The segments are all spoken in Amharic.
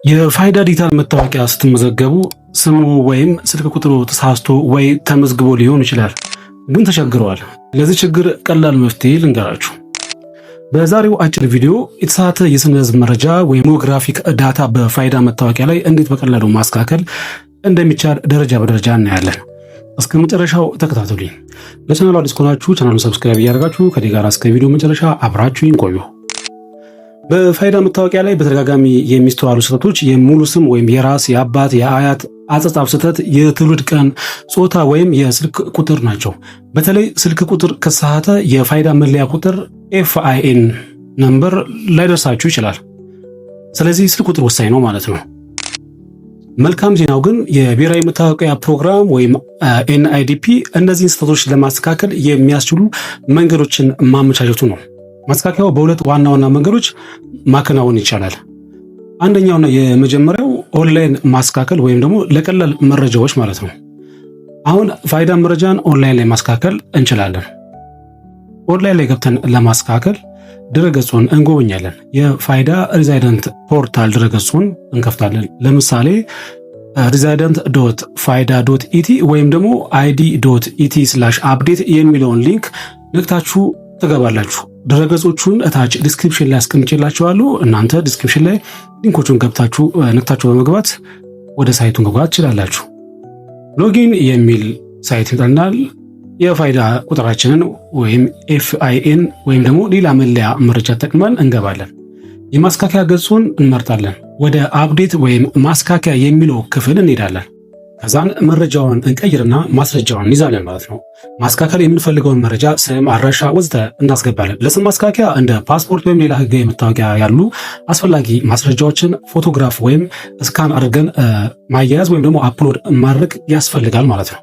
የፋይዳ ዲጂታል መታወቂያ ስትመዘገቡ ስሙ ወይም ስልክ ቁጥሩ ተሳስቶ ወይ ተመዝግቦ ሊሆን ይችላል፣ ግን ተቸግረዋል። ለዚህ ችግር ቀላል መፍትሄ ልንገራችሁ። በዛሬው አጭር ቪዲዮ የተሳሳተ የስነ ህዝብ መረጃ ወይም demographic data በፋይዳ መታወቂያ ላይ እንዴት በቀላሉ ማስተካከል እንደሚቻል ደረጃ በደረጃ እናያለን። እስከ መጨረሻው ተከታተሉኝ። ለቻናሉ አዲስ ከሆናችሁ ቻናሉን subscribe እያደረጋችሁ ከኔ ጋር እስከ ቪዲዮ መጨረሻ አብራችሁኝ ቆዩ። በፋይዳ መታወቂያ ላይ በተደጋጋሚ የሚስተዋሉ ስህተቶች የሙሉ ስም ወይም የራስ፣ የአባት፣ የአያት አጻጻፍ ስህተት፣ የትውልድ ቀን፣ ጾታ ወይም የስልክ ቁጥር ናቸው። በተለይ ስልክ ቁጥር ከተሳሳተ የፋይዳ መለያ ቁጥር FIN number ላይደርሳችሁ ይችላል። ስለዚህ ስልክ ቁጥር ወሳኝ ነው ማለት ነው። መልካም ዜናው ግን የብሔራዊ መታወቂያ ፕሮግራም ወይም NIDP እነዚህን ስህተቶች ለማስተካከል የሚያስችሉ መንገዶችን ማመቻቸቱ ነው። ማስተካከያው በሁለት ዋና ዋና መንገዶች ማከናወን ይቻላል። አንደኛውና የመጀመሪያው ኦንላይን ማስተካከል ወይም ደግሞ ለቀላል መረጃዎች ማለት ነው። አሁን ፋይዳ መረጃን ኦንላይን ላይ ማስተካከል እንችላለን። ኦንላይን ላይ ገብተን ለማስተካከል ድረገጹን እንጎበኛለን። የፋይዳ resident portal ድረገጹን እንከፍታለን። ለምሳሌ resident.fayda.et ወይም ደግሞ id.et/update የሚለውን link ነክታችሁ ትገባላችሁ። ድረገጾቹን እታች description ላይ አስቀምጬላችኋለሁ። እናንተ description ላይ link ኦቹን ገብታችሁ ነክታችሁ በመግባት ወደ site ኡ መግባት ትችላላችሁ። Login የሚል site ይመጣልናል። የፋይዳ ቁጥራችንን ወይም FIN ወይም ደግሞ ሌላ መለያ መረጃ ተጠቅመን እንገባለን። የማስተካከያ ገጹን እንመርጣለን። ወደ update ወይም ማስተካከያ የሚለው ክፍል እንሄዳለን። ከዛን መረጃውን እንቀይርና ማስረጃውን እንይዛለን ማለት ነው። ማስተካከል የምንፈልገውን መረጃ ስም፣ አድራሻ ወዘተ እናስገባለን። ለስም ማስተካከያ እንደ ፓስፖርት ወይም ሌላ ህጋዊ መታወቂያ ያሉ አስፈላጊ ማስረጃዎችን ፎቶግራፍ ወይም scan አድርገን ማያያዝ ወይም ደግሞ upload ማድረግ ያስፈልጋል ማለት ነው።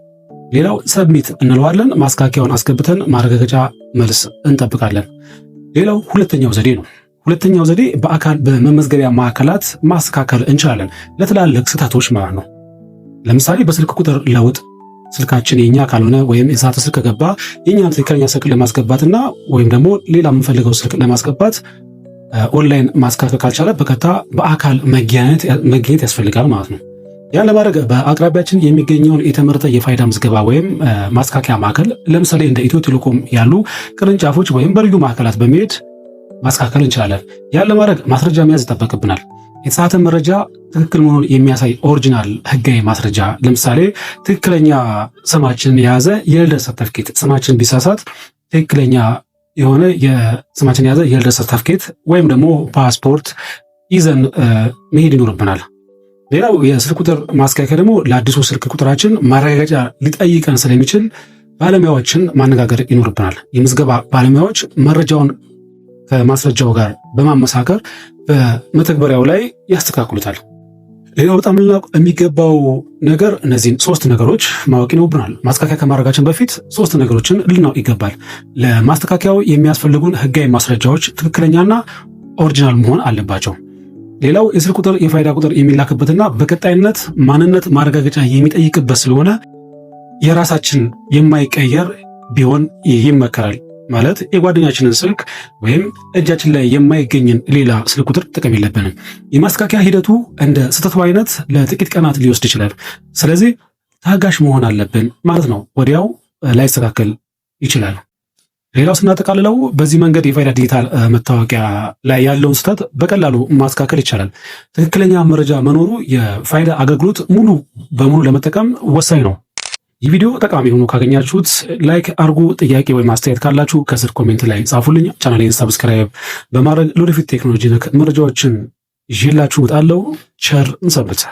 ሌላው submit እንለዋለን። ማስተካከያውን አስገብተን ማረጋገጫ መልስ እንጠብቃለን። ሌላው ሁለተኛው ዘዴ ነው። ሁለተኛው ዘዴ በአካል በመመዝገቢያ ማዕከላት ማስተካከል እንችላለን፣ ለትላልቅ ስህተቶች ማለት ነው። ለምሳሌ በስልክ ቁጥር ለውጥ ስልካችን የኛ ካልሆነ ወይም የተሳሳተ ስልክ ከገባ የኛን ትክክለኛ ስልክ ለማስገባትና ወይም ደግሞ ሌላ የምንፈልገው ስልክ ለማስገባት ኦንላይን ማስተካከል ካልቻለ በቀጥታ በአካል መገኘት ያስፈልጋል ማለት ነው። ያን ለማድረግ በአቅራቢያችን የሚገኘውን የተመረጠ የፋይዳ ምዝገባ ወይም ማስተካከያ ማዕከል፣ ለምሳሌ እንደ ኢትዮ ቴሌኮም ያሉ ቅርንጫፎች ወይም በልዩ ማዕከላት በመሄድ ማስተካከል እንችላለን። ያን ለማድረግ ማስረጃ መያዝ ይጠበቅብናል። የተሳሳተ መረጃ ትክክል መሆኑን የሚያሳይ original ህጋዊ ማስረጃ፣ ለምሳሌ ትክክለኛ ስማችንን የያዘ የልደት ሰርተፍኬት፣ ስማችን ቢሳሳት ትክክለኛ የሆነ የስማችን የያዘ የልደት ሰርተፍኬት ወይም ደግሞ ፓስፖርት ይዘን መሄድ ይኖርብናል። ሌላው የስልክ ቁጥር ማስተካከያ ደግሞ ለአዲሱ ስልክ ቁጥራችን ማረጋገጫ ሊጠይቀን ስለሚችል ባለሙያዎችን ማነጋገር ይኖርብናል። የምዝገባ ባለሙያዎች መረጃውን ከማስረጃው ጋር በማመሳከር በመተግበሪያው ላይ ያስተካክሉታል። ሌላው በጣም ልናውቅ የሚገባው ነገር እነዚህን ሶስት ነገሮች ማወቅ ይኖርብናል። ማስተካከያ ከማድረጋችን በፊት ሶስት ነገሮችን ልናውቅ ይገባል። ለማስተካከያው የሚያስፈልጉን ህጋዊ ማስረጃዎች ትክክለኛና original መሆን አለባቸው። ሌላው የስልክ ቁጥር የፋይዳ ቁጥር የሚላክበትና በቀጣይነት ማንነት ማረጋገጫ የሚጠይቅበት ስለሆነ የራሳችን የማይቀየር ቢሆን ይመከራል። ማለት የጓደኛችንን ስልክ ወይም እጃችን ላይ የማይገኝን ሌላ ስልክ ቁጥር ጥቅም የለብንም። የማስተካከያ ሂደቱ እንደ ስህተቱ አይነት ለጥቂት ቀናት ሊወስድ ይችላል። ስለዚህ ታጋሽ መሆን አለብን ማለት ነው። ወዲያው ላይስተካከል ይችላል። ሌላው ስናጠቃልለው በዚህ መንገድ የፋይዳ ዲጂታል መታወቂያ ላይ ያለውን ስህተት በቀላሉ ማስተካከል ይቻላል። ትክክለኛ መረጃ መኖሩ የፋይዳ አገልግሎት ሙሉ በሙሉ ለመጠቀም ወሳኝ ነው። ይህ ቪዲዮ ጠቃሚ ሆኖ ካገኛችሁት like አርጉ። ጥያቄ ወይም አስተያየት ካላችሁ ከስር comment ላይ ጻፉልኝ። ቻናሌን subscribe በማድረግ ለወደፊት ቴክኖሎጂ ነክ መረጃዎችን ይዤላችሁ እመጣለሁ። ቸር እንሰንብት።